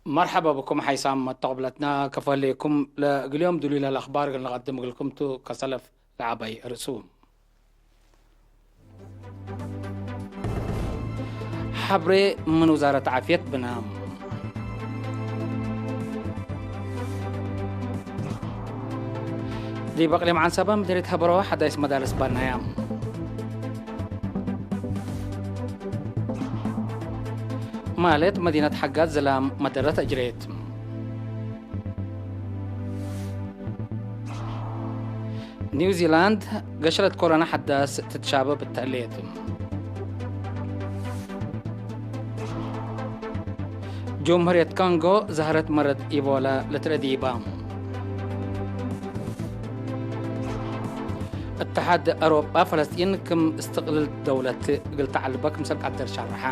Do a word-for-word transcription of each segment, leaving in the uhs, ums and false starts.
መርሐባ ብኩም ሐይሳም መተቅብለትና፣ ከፈሌኩም ለእግል ዮም ድሉይ ለአኽባር እግል ንቀድም እግልኩም ቱ። ከሰለፍ ለዐባይ ርእሱ። ሐብሬ ምን ውዛረት ዓፍየት ብነ። ዲብ አቅሊም ዐንሰበ ምድርየት ሀበሮ ሐዳይስ መዳርስ ባናያ። ማለት መዲነት ሐጋዝ ዝላም መደረት አጅሬት። ኒውዚላንድ ገሸለት ኮሮና ሐዳስ ትትሻበብ እተሌት። ጀምሁርየት ኮንጎ ዛህረት መረድ ኢቦላ ለትረዲባ። እትሓድ አውሮጳ ፈለስጢን ክም እስትቅልል ደውለት እግል ተዐልበ ክምሰል ቀድር ሸርሐ።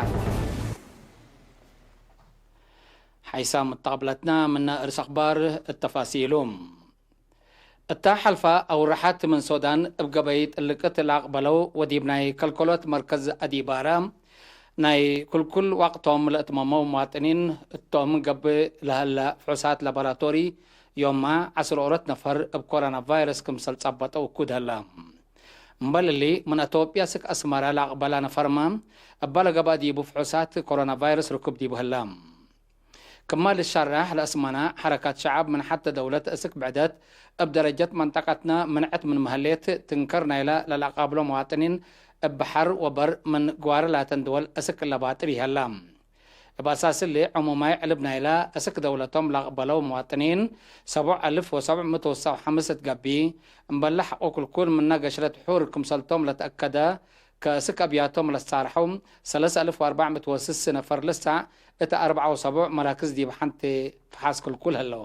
ሐይሳም እተቅብለትና ምነ እርስ አኽባር እተፋሲሉ። እታ ሐልፋ አውርሐት ምን ሶዳን እብ ገበይ ጥልቅት ለአቅበለው ወዲብ ናይ ከልከሎት መርከዝ አዲባረ ናይ ክልኩል ወቅቶም ለእትመመው መዋጥኒን እቶም ገብእ ለሀለ ፍሑሳት ላቦራቶሪ ዮማ ዐስር ኦሮት ነፈር እብ ኮሮና ቫይረስ ክምሰል ጸበጠው እኩድ ሀለ። እምበል እሊ ምን አቶብያ እስክ አስመረ ለአቅበላ ነፈርመ እበ ለገብአ ዲቡ ፍሑሳት ኮሮና ቫይረስ ርኩብ ዲቡ ሀለ። ክመ ልሸረሕ ለአስመነ፣ ሐረካት ሸዐብ ምን ሐቴ ደውለት እስክ ብዕደት እብ ደረጀት መንጠቀትነ ምንዐት ምን መህሌት፣ ትንከር ናይለ ለለአቃብሎ መዋጥኒን እብ በሐር ወበር ምን ግዋረ ላተን ድወል እስክ ለባጥር ይሀላ። እብ አሳስ እሊ፣ ዕሙማይ ዕልብ ናይለ እስክ ደውለቶም ለአቅበለው መዋጥኒን ሰቡዕ አልፍ ወሰቡዕ ምእት ወሰው ሐምስ እት ገብእ፣ እምበለ ሐቆ ክልኩል ምነ ገሽረት ሑር ክምሰልቶም ለተአከደ፣ ከእስክ አብያቶም ለሳርሐው ሰለስ አልፍ ወአርበዕ ምእት ወስስ ነፈር ልሳዕ እት አርበዕ ወሰቡዕ መራክዝ ዲብ ሐንቴ ፈሓስ ክልኩል ህለው።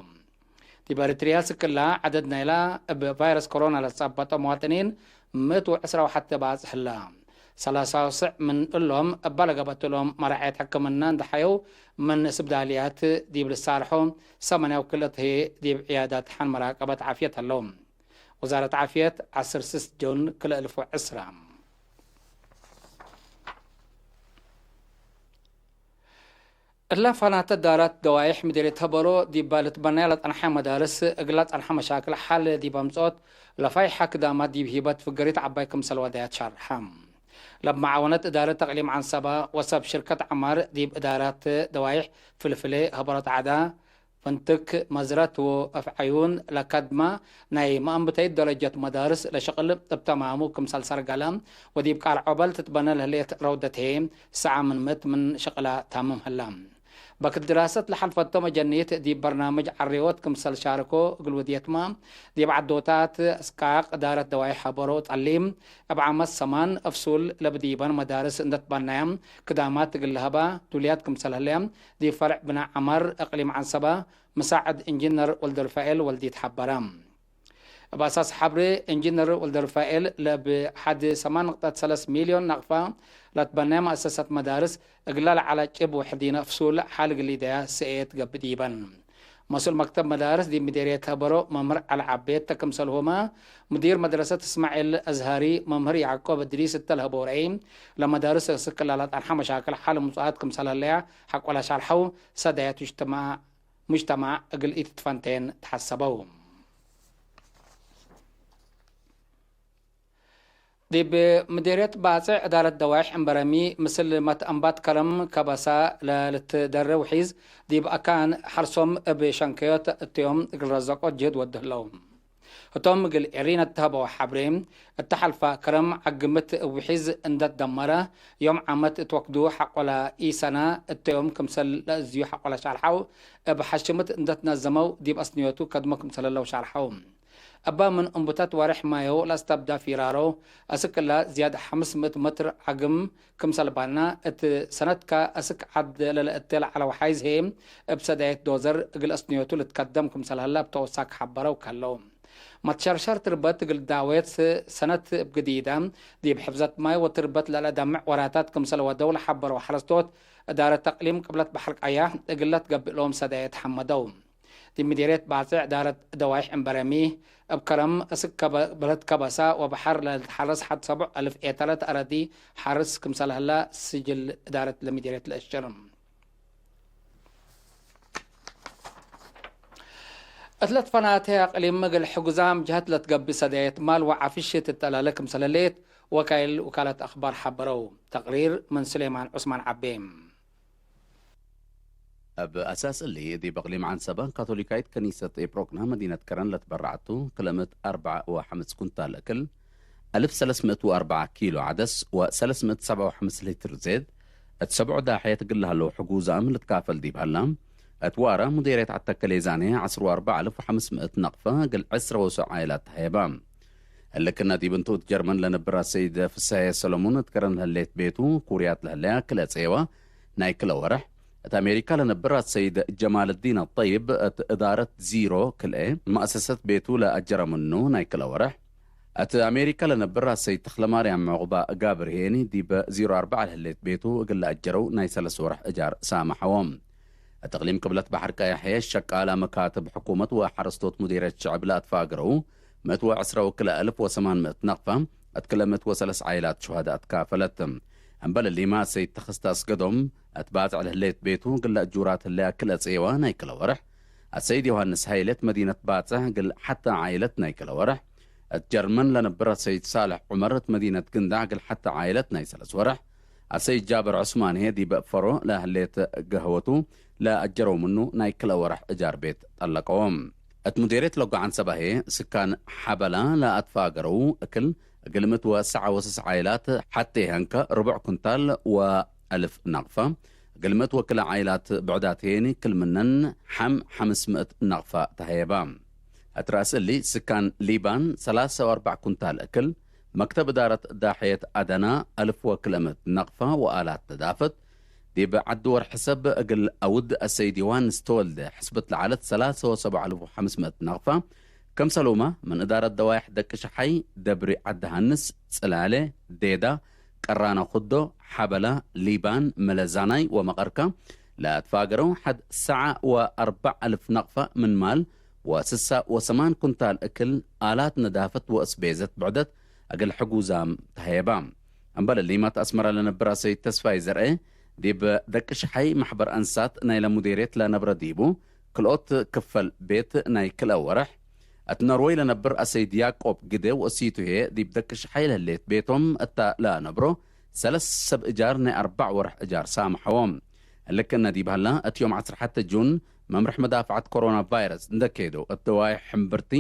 ዲብ ኤሪትርያ እስክላ ዐደድ ናይላ እብ ቫይረስ ኮሮና ለትጸበጠ መዋጥኒን ምእት ወዕስራ ወሐቴ ባጽሕ ህለ። ሰላሳ ወሰዕ ምን እሎም እበ ለገብአት እሎም መራዐየት ሕክምና እንዴ ሐየው ምን ስብዳልያት ዲብ ልሳርሖ፣ ሰማንያ ወክልኤ ህዬ ዲብ ዕያዳት ሐን መራቀበት ዓፍየት ህለው። ወዛረት ዓፍየት፣ ዐስር ስስ ጆን ክልኤ እልፍ ወዕስራ። እለ ፋናተ ዳራት ደዋይሕ ምዴርየት ሀበሮ ዲበ ልትበነያ ለጸንሐ መዳርስ እግላ ጸንሐ መሻክል ሐል ዲብ አምጽኦት ለፋይሐ ክዳማት ዲብ ሂበት ፍገሪት ዐባይ ክምሰል ወደያት ሸርሐ። ለመዓወነት እዳረት ተቅሊም ዐንሰበ ወሰብ ሽርከት ዐማር ዲብ እዳራት ደዋይሕ ፍልፍሌ፣ ሀበሮት ዐዳ፣ ፍንትክ፣ መዝረት ወአፍዐዩን ለከድመ ናይ መአንብተይት ደረጀት መዳርስ ለሸቅል እብ ተማሙ ክምሰል ሰርገለ ወዲብ ቃል ዖበል ትትበነ ለህሌት ረውደት ህዬ ሰዓ ምን ምእት ምን ሸቅላ ታምም ህለ። በክት ድራሰት ለሐልፈቶም አጀኒት ዲብ በርናምጅ ዐሬዎት ክምሰል ሻርኮ እግል ውድየትመ ዲብ ዐዶታት እስቃቅ እዳረት ደዋይሕ ሀበሮ ጸሊም እብ ዓመት ሰማን እፍሱል ለብዲበን መዳርስ እንደ ትበነየ ክዳማት እግል ለሀባ ዱልያት ክምሰል ህለ ዲብ ፈርዕ ብነ ዐመር እቅሊም ዐንሰበ መሳዕድ እንጅነር ወልደሩፋኤል ወልዲ ተሐበረ። እብ አሳስ ሐብሬ፣ እንጅነር ወልደሩፋኤል ለእብ ሐድ ሰማን ንቅጠት ሰለስ ሚልዮን ናቅፋ ለትበነየ መአሰሰት መዳርስ እግላ ለዐለ ጭብ ወሕዲነ ፍሱል ሐል እግል ኢደያ ሰኤት ገብእ ዲበን። መስኡል መክተብ መዳርስ ዲብ ምዴርየት ሀበሮ መምህር ዐሊ ዐቤት ተ ክምሰልሁመ፣ ሙዲር መድረሰት እስማዒል አዝሀሪ መምህር ያዕቆብ እድሪስ እተ ለሀበው ረአይ፣ ለመዳርስ እስክ ላላጠንሐ መሻክል ሐል ምጽአት ክምሰል ህለያ ሐቆ ለሻርሐው ሰዳየት ሙጅተማዕ ሙጅተማዕ እግል ኢትትፈንቴን ተሐሰበው። ዲብ ምዴርየት ባጽዕ እዳረት ደዋይሕ እምበረሚ፣ ምስል መትአንባት ከረም ከበሳ ለልትደረ ውሒዝ፣ ዲብ አካን ሐርሶም እብ ሸንከዮት እተዮም እግል ረዘቆት ጅህድ ወዱ ህለው። ህቶም እግል ኤሪነ እተሀበው ሐብሬ፣ እተ ሐልፋ ከረም ዐግምት እብ ውሒዝ እንደ ትደመረ፣ ዮም ዓመት እት ወክዱ ሐቆለ ኢሰና እተዮም ክምሰል ለእዝዩ ሐቆለ ሻርሐው፣ እብ ሐሽምት እንደ ትነዘመው ዲብ አስንዮቱ ከድሞ ክምሰል ህለው ሻርሐው። እበ ምን እንቡተት ወሬሕ ማዮ ለአስተብዳ ፊራሮ፣ አስክ እለ ዝያድ ሐምስ ምእት መትር ዐግም ክምሰል ባና፣ እት ሰነትከ አስክ ዐድ ለለአቴ ለዐለ ወሓይዝ ህዬ፣ እብ ሰዳየት ዶዘር እግል አስንዮቱ ልትከደም ክምሰል ህለ እብ ተወሳክ ሐበረው ከለው። መትሸርሸር ትርበት እግል ዳዌት ሰነት እብ ግዲደ፣ ዲብ ሕፍዘት ማይ ወትርበት ለለደምዕ ወራታት ክምሰል ወደው ለሐበረው ሐረስቶት፣ እዳረት ተቅሊም ቅብለት በሐር ቀያሕ እግል ለትገብእ ሎም ሰዳየት ሐመደው። ዲብ ምዴርየት ባጽዕ እዳረት ደዋይሕ እምበረሚ፣ እብ ከረም እስክ ከበ-፣ በለት ከበሳ ወበሐር ለልትሐረስ ሐድ ሰቡዕ አልፍ ኤተረት አረዲ ሐርስ ክምሰል ህለ ስጅል እዳረት ለምዴርየት ለአሽር። እት ለትፈናተ አቅሊም እግል ሕጉዛም ጀህት ለትገብእ ሰደየት ማል ወዓፍሽት እተላለ ክምሰለ ህሌት ወካይል ውካለት አክባር ሐበረው። ተቅሪር ምን ሱሌማን ዑስማን ዐቤ። እብ አሳስ እሊ፣ ዲብ እቅሊም ዐንሰበ ካቶሊካይት ከኒሰት ኤፕሮክና መዲነት ከረን ለትበረዐቱ ክለ ምእት አርበዕ ወሐምስ ኩንታል እክል፣ አልፍ ሰለስ ምእት ወአርበዕ ኪሎ ዐደስ ወሰለስ ምእት ሰብዓ ወሐምስ ሊትር ዜድ፣ እት ሰብዑ ዳሕየት እግል ለሀለው ሕጉዛም ልትካፈል ዲብ ሀላ፣ እት ዋረ ሙዴርየት ዐተከሌ ዛኔ ዐስር ወአርበዕ አልፍ ወሐምስ ምእት ነቅፈ እግል ዕስረ ወሰዕ ዓይላት ተሀየበ። እሊ ክነ ዲብ እንቱ እት ጀርመን ለነብር አሰይድ ፍሰሀየ ሰለሙን እት ከረን ለህሌት ቤቱ ኩርያት ለህለያ ክልኤ ጼዋ ናይ ክለ ወርሕ፣ እት አሜሪካ ለነብር አሰይድ ጀማልዲን አጠይብ እት እዳረት ዚሮ ክልኤ መአሰሰት ቤቱ ለአጀረ ምኑ ናይ ክለ ወርሕ፣ እት አሜሪካ ለነብር አሰይድ ተክለማርያም ዑቅባ ጋብር ሄኒ ዲብ ዚሮ አርበዕ ለህሌት ቤቱ እግል ለአጀረው ናይ ሰለስ ወርሕ እጃር ሳመሐዎም። እት እቅሊም ክብለት በሐር ቀያሕ ሸቃላ መካትብ ሕኩመት ወሐረስቶት ሙዲርየት ሽዕብ ለአትፋግረው ምእት ወዕስረ ወክልኤ አልፍ ወሰማን ምእት ነቅፈ፣ እት ክለ ምእት ወሰለስ ዓይላት ሹሀዳእ ትካፈለት። እምበል እሊመ አሰይድ ተክስተ አስገዶም፣ እት ባጽዕ ለህሌት ቤቱ እግል ለአጁራት ህለያ ክልኤ ጼዋ ናይ ክለ ወርሕ፣ አሰይድ ዮሐንስ ሀይለ እት መዲነት ባጽዕ እግል ሐተ ዓይለት ናይ ክለ ወርሕ፣ እት ጀርመን ለነብር አሰይድ ሳልሕ ዑመር እት መዲነት ግንዳዕ እግል ሐተ ዓይለት ናይ ሰለስ ወርሕ፣ አሰይድ ጃብር ዑስማን ህዬ ዲብ ፈሮ ለህሌት ገህወቱ ለአጀረው ምኑ ናይ ክለ ወርሕ እጃር ቤት ጠለቀዎም። እት ሙዴርየት ለጎ ዐንሰበ ህዬ ስካን ሐበላ ለአትፋገረው እክል እግል ምእት ወሰዕ ወስስ ዓይላት ሐቴ ሀንከ ርቡዕ ኩንታል ወአልፍ ነቅፈ፣ እግል ምእት ወክልኤ ዓይላት ብዕዳት ሄኒ ክል ምነን ሐም ሐምስ ምእት ነቅፈ ተሀየባ። እት ረአስ እሊ፣ ስካን ሊባን ሰላሰ ወአርበዕ ኩንታል እክል፣ መክተብ እዳረት ዳሕየት አደና አልፍ ወክልኤ ምእት ነቅፈ ወአላት ነዳፈት፣ ዲብ ዐድ ወርሕ ሰብ እግል አውድ አሰይድ ዮሐንስ ተወልደ ሕስብት ለዐለት ሰላሰ ወሰብዓ አልፍ ወሐምስ ምእት ነቅፈ፣ ክምሰሉመ ምን እዳረት ደዋይሕ ደቂ ሸሓይ፣ ደብሪ ዐዲ ሐንስ፣ ጽላሌ፣ ዴዳ፣ ቀራነ ኩዶ፣ ሐበላ፣ ሊባን፣ መለዛናይ ወመቀርከ ለአትፋገረው ሐድ ሰዓ ወአርበዕ አልፍ ነቅፈ ምን ማል ወስሳ ወሰማን ኩንታል እክል አላት ነዳፈት ወእስቤዘት ብዕደት እግል ሕጉዛም ተሀየባ። እምበል እሊመ እት አስመረ ለነብር አሰይድ ተስፋይ ዘርኤ፣ ዲብ ደቂ ሸሓይ መሕበር አንሳት ናይለ ሙዴርየት ለነብረ ዲቡ፣ ክልኦት ክፈል ቤት ናይ ክልኤ ወርሕ፣ እት ኖርወይ ለነብር አሰይድ ያቆብ ግደ ወእሲቱ ህዬ ዲብ ደቂ ሸሓይ ለህሌት ቤቶም እተ ለአነብሮ ሰለስ ሰብ እጃር ናይ አርበዕ ወርሕ እጃር ሳመሐዎም። እሊ ክእነ ዲብ ሀላ፣ እት ዮም ዐስር ሐተ ጁን መምርሕ መዳፍዐት ኮሮና ቫይረስ እንደ ኬዶ እት ደዋይሕ ሕምብርቲ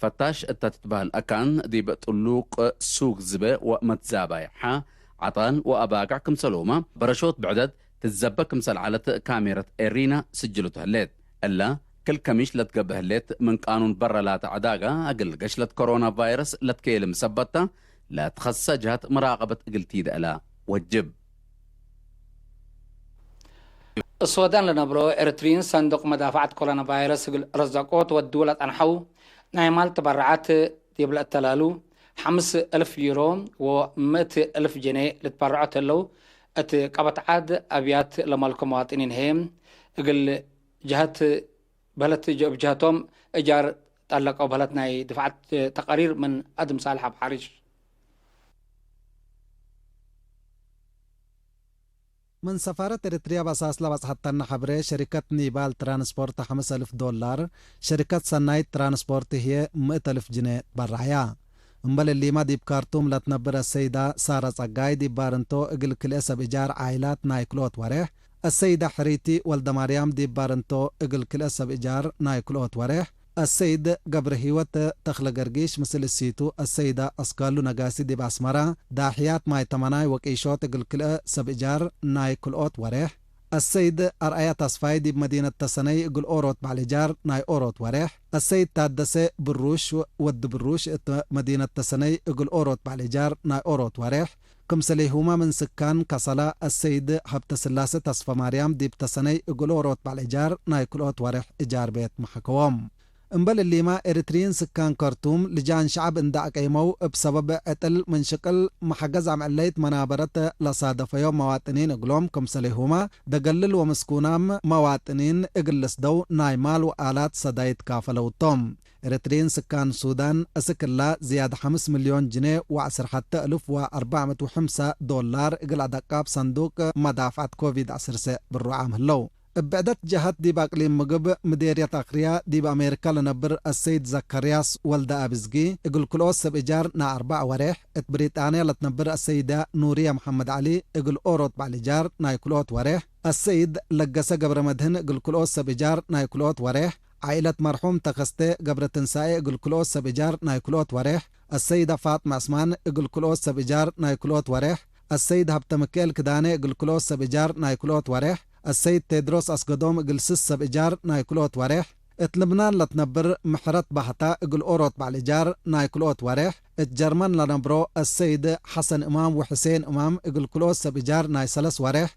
ፈታሽ እተ ትትበህል አካን ዲብ ጥሉቅ ሱግ ዝበ ወመትዛባይ ሐ፣ ዐጣል ወአባግዕ ክምሰልሁመ በረሾት ብዕደት ትዘበ ክምሰል ዐለት ካሜረት ኤሪና ስጅሉት ህሌት። እለ፣ ክል ከሚሽ ለትገብእ ህሌት ምን ቃኑን በረ ላተ ዐዳጋ እግል ገሽለት ኮሮና ቫይረስ ለትኬልም ሰበት ተ፣ ለትኸሰሰ ጀሀት መራቀበት እግል ቲደአላ ወጅብ። ሶዳን ለነብሮ ኤረትርዪን ሰንዱቅ መዳፍዐት ኮሮና ቫይረስ እግል ረዘቆት ወድዉ ለጸንሐው ናይ ማል ተበረዓት ዲብ ለእተላሉ፣ ሐምስ እልፍ ዩሮ ወምእት እልፍ ጅኔ ልትበረዖ ተለው፣ እት ቀበት ዐድ አብያት ለመልኮ መዋጥኒን ህዬ፣ እግል ጀሀት በህለት እብ ጀሀቶም እጃር ጠለቀው በህለት ናይ ድፍዐት ተቀሪር ምን አድም ሳልሕ አብ ሐሪሽ። ምን ሰፋረት ኤረትርያ በአሳስ ለበጽሐተነ ሐብሬ፣ ሸሪከት ኒባል ትራንስፖርት ሐምስ አልፍ ዶላር፣ ሸሪከት ሰናይት ትራንስፖርት ህዬ ምእት አልፍ ጅኔ ትበረዐያ። እምበል እሊመ፣ ዲብ ካርቱም ለትነብር አሰይዳ ሳረ ጸጋይ፣ ዲብ ባርንቶ እግል ክልኤ ሰብ እጃር ዓይላት ናይ ክልኦት ወሬሕ፣ አሰይዳ ሕሪቲ ወልደማርያም፣ ዲብ ባርንቶ እግል ክልኤ ሰብ እጃር ናይ ክልኦት ወሬሕ፣ አሰይድ ገብረሂወት ተክለገርጊሽ ምስል እሲቱ፣ አሰይዳ አስካሉ ነጋሲ ዲብ አስመራ፣ ዳሕያት ማይ ተመናይ ወቂሾት እግል ክልኤ ሰብ እጃር ናይ ክልኦት ወሬሕ፣ አሰይድ አርአያ ተስፋይ ዲብ መዲነት ተሰነይ እግል ኦሮት በዐል እጃር ናይ ኦሮት ወሬሕ፣ አሰይድ ታደሰ ብሩሽ ወዲ ብሩሽ እት መዲነት ተሰነይ እግል ኦሮት በዐል እጃር ናይ ኦሮት ወሬሕ፣ ክምሰሌሁመ ምን ስካን ከሰላ አሰይድ ሀብተስላሰ ተስፈማርያም ዲብ ተሰነይ እግል ኦሮት በዐል እጃር ናይ ክልኦት ወሬሕ እጃር ቤት መሐከዎም። እምበል እሊመ፣ ኤሪትርዪን ስካን ከርቱም ልጃን ሸዐብ እንዴ አቀይመው፣ እብ ሰበብ ዕጥል ምን ሽቅል መሐገዝ አምዕለይት መናበረት ለሳደፈዮም መዋጥኒን እግሎም፣ ክምሰሌሁመ ደገልል ወምስኩናም መዋጥኒን እግል ልስደው ናይ ማል ወአላት ሰዳይት ካፈለው ቶም። ኤሪትርዪን ስካን ሱዳን፣ እስክ እላ ዝያድ ሐምስ ሚልዮን ጅኔ ወዐስር ሐተ እልፍ ወአርበዕ ምእት ወሐምሳ ዶላር እግል አደቃብ ሰንዱቅ መዳፍዐት ኮቪድ ዐሰርተ ብሩዓም ህለው። እብ ብዕደት ጀሀት ዲብ አቅሊም ምግብ ምዴርየት አክርያ ዲብ አሜሪካ ለነብር አሰይድ ዘከርያስ ወልደአብዝጊ እግል ክልኦት ሰብ እጃር ናይ አርበዕ ወሬሕ፣ እት ብሪጣንያ ለትነብር አሰይደ ኑርየ መሐመድ ዐሊ እግል ኦሮት በዐል እጃር ናይ ክልኦት ወሬሕ፣ አሰይድ ለገሰ ገብረመድህን እግል ክልኦት ሰብ እጃር ናይ ክልኦት ወሬሕ፣ ዓኢለት መርሑም ተከስተ ገብረትንሳኤ እግል ክልኦት ሰብ እጃር ናይ ክልኦት ወሬሕ፣ አሰይደ ፋጥመ ዕስማን እግል ክልኦት ሰብ እጃር ናይ ክልኦት ወሬሕ፣ አሰይድ ሀብተምክኤል ክዳኔ እግል ክልኦት ሰብ እጃር ናይ ክልኦት ወሬሕ፣ አሰይድ ቴድሮስ አስገዶም እግል ስስ ሰብ እጃር ናይ ክልኦት ወሬሕ፣ እት ልብናን ለትነብር ምሕረት ባህታ እግል ኦሮት በዐል እጃር ናይ ክልኦት ወሬሕ፣ እት ጀርመን ለነብሮ አሰይድ ሐሰን እማም ወሕሴን እማም እግል ክልኦት ሰብ እጃር ናይ ሰለስ ወሬሕ፣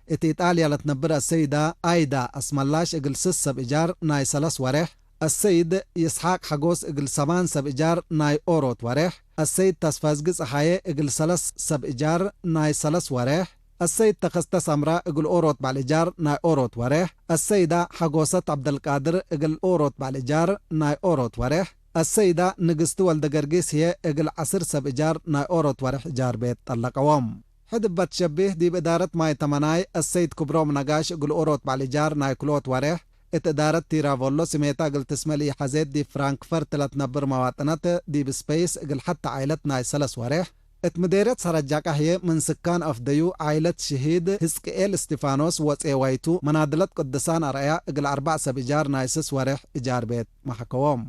እት ኢጣልያ ለትነብር አሰይዳ አይዳ አስመላሽ እግል ስስ ሰብ እጃር ናይ ሰለስ ወሬሕ፣ አሰይድ ይስሓቅ ሐጎስ እግል ሰማን ሰብ እጃር ናይ ኦሮት ወሬሕ፣ አሰይድ ተስፋዝጊ ጸሃየ እግል ሰለስ ሰብ እጃር ናይ ሰለስ ወሬሕ፣ አሰይድ ተከስተ ሰምራ እግል ኦሮት በዐል እጃር ናይ ኦሮት ወሬሕ፣ አሰይዳ ሐጎሰት ዐብደልቃድር እግል ኦሮት በዐል እጃር ናይ ኦሮት ወሬሕ፣ አሰይዳ ንግስቲ ወልደገርጊስ ህዬ እግል ዐስር ሰብ እጃር ናይ ኦሮት ወሬሕ እጃር ቤት ጠለቀዎም። ሕድ እበ ትሸቢህ ዲብ እዳረት ማይ ተመናይ አሰይድ ክብሮም ነጋሽ እግል ኦሮት በዐል እጃር ናይ ክልኦት ወሬሕ፣ እት እዳረት ቲራቮሎ ስሜታ እግል ትስመ ለኢሐዜት ዲብ ፍራንክፈርት ለትነብር መዋጥነት ዲብ ስፔስ እግል ሐቲ ዓይለት ናይ ሰለስ ወሬሕ፣ እት ምዴርየት ሰረጃቃ ህዬ ምን ስካን አፍደዩ ዓይለት ሽሂድ ህዝቅኤል እስቲፋኖስ ወጼዋይቱ መናድለት ቅዱሳን አርአያ እግል አርበዕ ሰብ እጃር ናይ ስስ ወሬሕ እጃር ቤት መሐከዎም።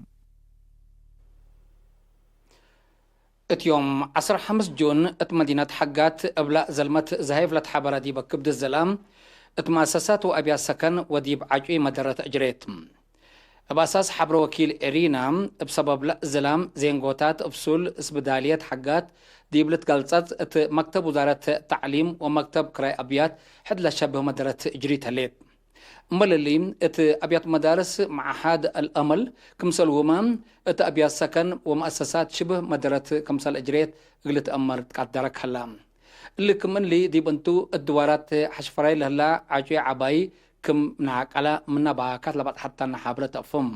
እት ዮም ዐስር ሐምስ ጁን እት መዲነት ሐጋት እብላእ ዘልመት ዘሀይፍ ለትሐበረ ዲበ ክብድ ዝላም እት መአሰሳት ወአብያት ሰከን ወዲብ ዐጩይ መደረት እጅሬት። እብ አሳስ ሐብረ ወኪል ኤሪና፣ እብ ሰበብ ለእዝላም ዜንጎታት እብ ሱል እስብዳልየት ሐጋት ዲብ ልትገልጸጽ እት መክተብ ውዛረት ተዕሊም ወመክተብ ክራይ አብያት ሕድ ለሸብህ መደረት እጅሪት ህሌት። እምበል እሊ፣ እት አብያት መዳርስ መዓሃድ አልአመል ክምሰልሁመ፣ እት አብያት ሰከን ወመአሰሳት ሽብህ መደረት ክምሰል እጅሬት እግል ልትአመር ትቀደረክ ሀላ። እሊ ክም እሊ ዲብ እንቱ፣ እት ድዋራት ሐሽፈራይ ለህላ ዐጩይ ዐባይ ክም ነአቀለ ምነ ባካት ለበጽሐተነ ሐብረ ተአፍም።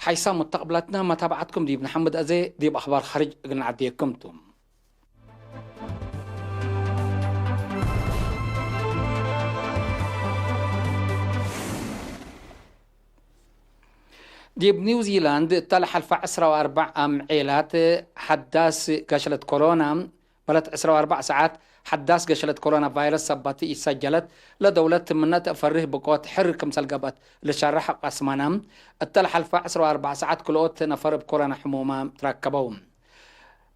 ሐይሳም ሙተቅብላትና መታብዐትኩም ዲብ ነሐምድ አዜ ዲብ አኽባር ኻርጅ እግል ነዐዴኩም ቱ። ዲብ ኒውዚላንድ እተ ለሐልፈ ዕስራ ወአርበዕ አምዔላት ሐዳስ ገሸለት ኮሮና በለት ዕስራ ወአርበዕ ሰዓት ሐዳስ ገሸለት ኮሮና ቫይረስ ሰበት ኢሰጀለት፣ ለደውለት ምነ ተፈርህ ብቆት ሕር ክምሰል ገብአት ልሸረሕ ቀስመነ፣ እተ ለሐልፈ ዕስራ ወአርበዕ ሰዓት ክልኦት ነፈር እብ ኮሮና ሕሙማም ትረከበው።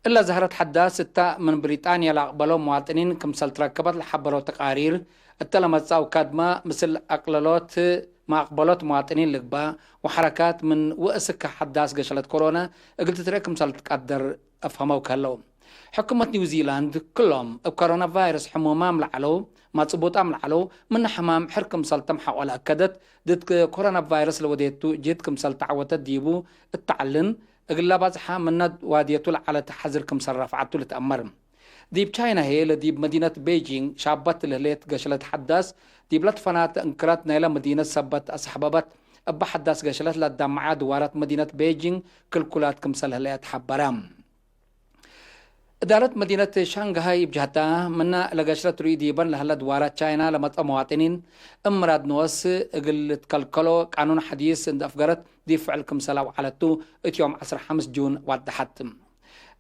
እለ ዘህረት ሐዳስ እተ ምን ብሪጣንያ ለአቅበለው መዋጥኒን ክምሰል ትረከበት ለሐበረው ተቃሪር፣ እተ ለመጽአው ከድመ ምስል አቅለሎት መአቅበሎት መዋጥኒን ልግበእ ወሐረካት ምን ወእስክ ሐዳስ ገሸለት ኮሮና እግል ትትርኤ ክምሰል ትቀደር አፍሀመው ከህለው። ሕኩመት ኒውዚላንድ ክሎም እብ ኮሮና ቫይረስ ሕሙማም ለዐለው፣ ማጽቡጣም ለዐለው፣ ምነ ሕማም ሕር ክምሰል ተም ሐቆ ለአከደት፣ ድድ ኮሮና ቫይረስ ለወዴቱ ጅህድ ክምሰል ተዐወተት ዲቡ እተዐልን፣ እግል ለባጽሐ ምነ ዋድየቱ ለዐለ ተሐዝር ክምሰል ረፍዐቱ ልትአመር። ዲብ ቻይና ህዬ ለዲብ መዲነት ቤጂንግ ሻበት ለህሌት ገሸለት ሐዳስ፣ ዲብ ለትፈናተ እንክራት ናይለ መዲነት ሰበት አሰሕበበት፣ እበ ሐዳስ ገሸለት ለአዳመዓ ድዋራት መዲነት ቤጂንግ ክልኩላት ክምሰል ህለያት ሐበረ። እዳረት መዲነት ሻንግሃይ እብ ጀህታ፣ ምነ ለገሽረት ርእዩ ዲበን ለህለ ድዋራት ቻይና ለመጽአ መዋጥኒን፣ እብ ምራድ ንወስ እግል ልትከልከሎ ቃኑን ሐዲስ እንዴ አፍገረት ዲብ ፍዕል ክምሰል አውዐለቱ፣ እት ዮም ዐስር ሐምስ ጁን ወደሐት።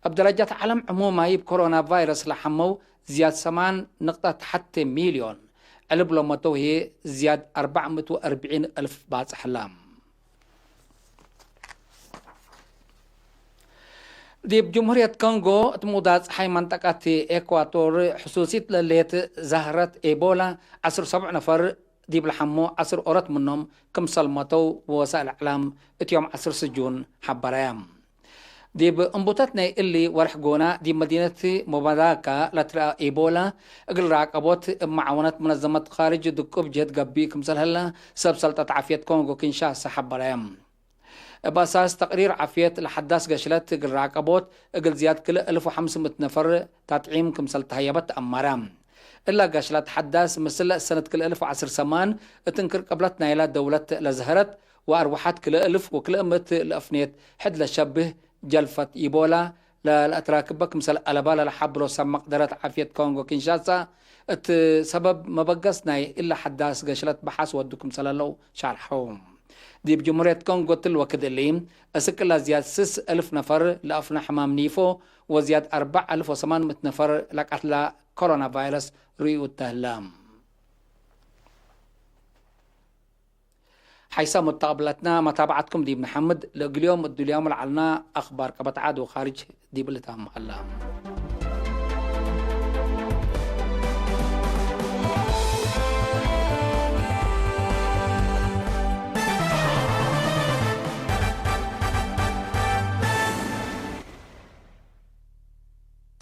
እብ ደረጃት ዐለም ዕሙማይ፣ እብ ኮሮና ቫይረስ ለሐመው ዝያድ ሰማን ንቅጠት ሐቴ ሚልዮን፣ ዕልብ ለመተው ህዬ ዝያድ አርበዕ ምእት ወአርብዒን እልፍ ባጽሕ ህላ። ዲብ ጅምሁርየት ኮንጎ፣ እት ሙዳይ ጸሓይ መንጠቀት ኤኳቶር ሕሱሲት ለሌት ዛህረት ኤቦላ፣ ዐስር ሰቡዕ ነፈር ዲብ ለሐሞ፣ ዐስር ኦሮት ምኖም ክምሰል መተው ወሳእል እዕላም እት ዮም ዐስር ስጁን ሐበረያ። ዲብ እንቡተት ናይ እሊ ወርሕ ጎና፣ ዲብ መዲነት ሙባዳካ ለትረአ ኢቦላ፣ እግል ራቀቦት እብ መዓወነት መነዘመት ካርጅ ድቁብ ጀህድ ገብእ ክምሰል ህለ፣ ሰብ ሰልጠት ዓፍየት ኮንጎ ኪንሻሳ ሐበረየ። እብ አሳስ ተቅሪር ዓፍየት ለሐዳስ ገሽለት እግል ራቀቦት፣ እግል ዝያድ ክልኤ እልፍ ወሐምስ ምእት ነፈር ታጥዒም ክምሰል ተሀየበት ተአመረ። እላ ገሽለት ሐዳስ፣ ምስል ሰነት ክልኤ እልፍ ወዐስር ሰማን እት እንክር ቅብለት ናይላ ደውለት ለዘህረት፣ ወአርወሐት ክልኤ እልፍ ወክልኤ ምእት ለአፍኔት ሕድ ለሸብህ ጀልፈት ኢቦላ፣ ለለአትራክበ ክምሰል አለበ ለለሐብሮ ሰብ መቅደረት ዓፍየት ኮንጎ ኪንሻሳ፣ እት ሰበብ መበገስ ናይ እለ ሐዳስ ገሽለት በሐስ ወዱ ክምሰለለው ሻርሐው። ዲብ ጅምሁርየት ኮንጎ እትሊ ወክድ እሊ፣ እስክ ለዝያድ ስስ እልፍ ነፈር ለአፍነ ሕማም ኒፎ ወዝያድ አርበዕ አልፍ ወሰማን ምእት ነፈር ለቀትለ ኮሮና ቫይረስ ርእዩ እተ ህለ። ሓይሰ ሙተቀብለትና፣ መታብዐትኩም ዲብ ነሐምድ። ለእግል ዮም እዱልያሙ ለዐልና አክባር ቀበት ዐድ ወካርጅ ዲብ ልታም ሀላ።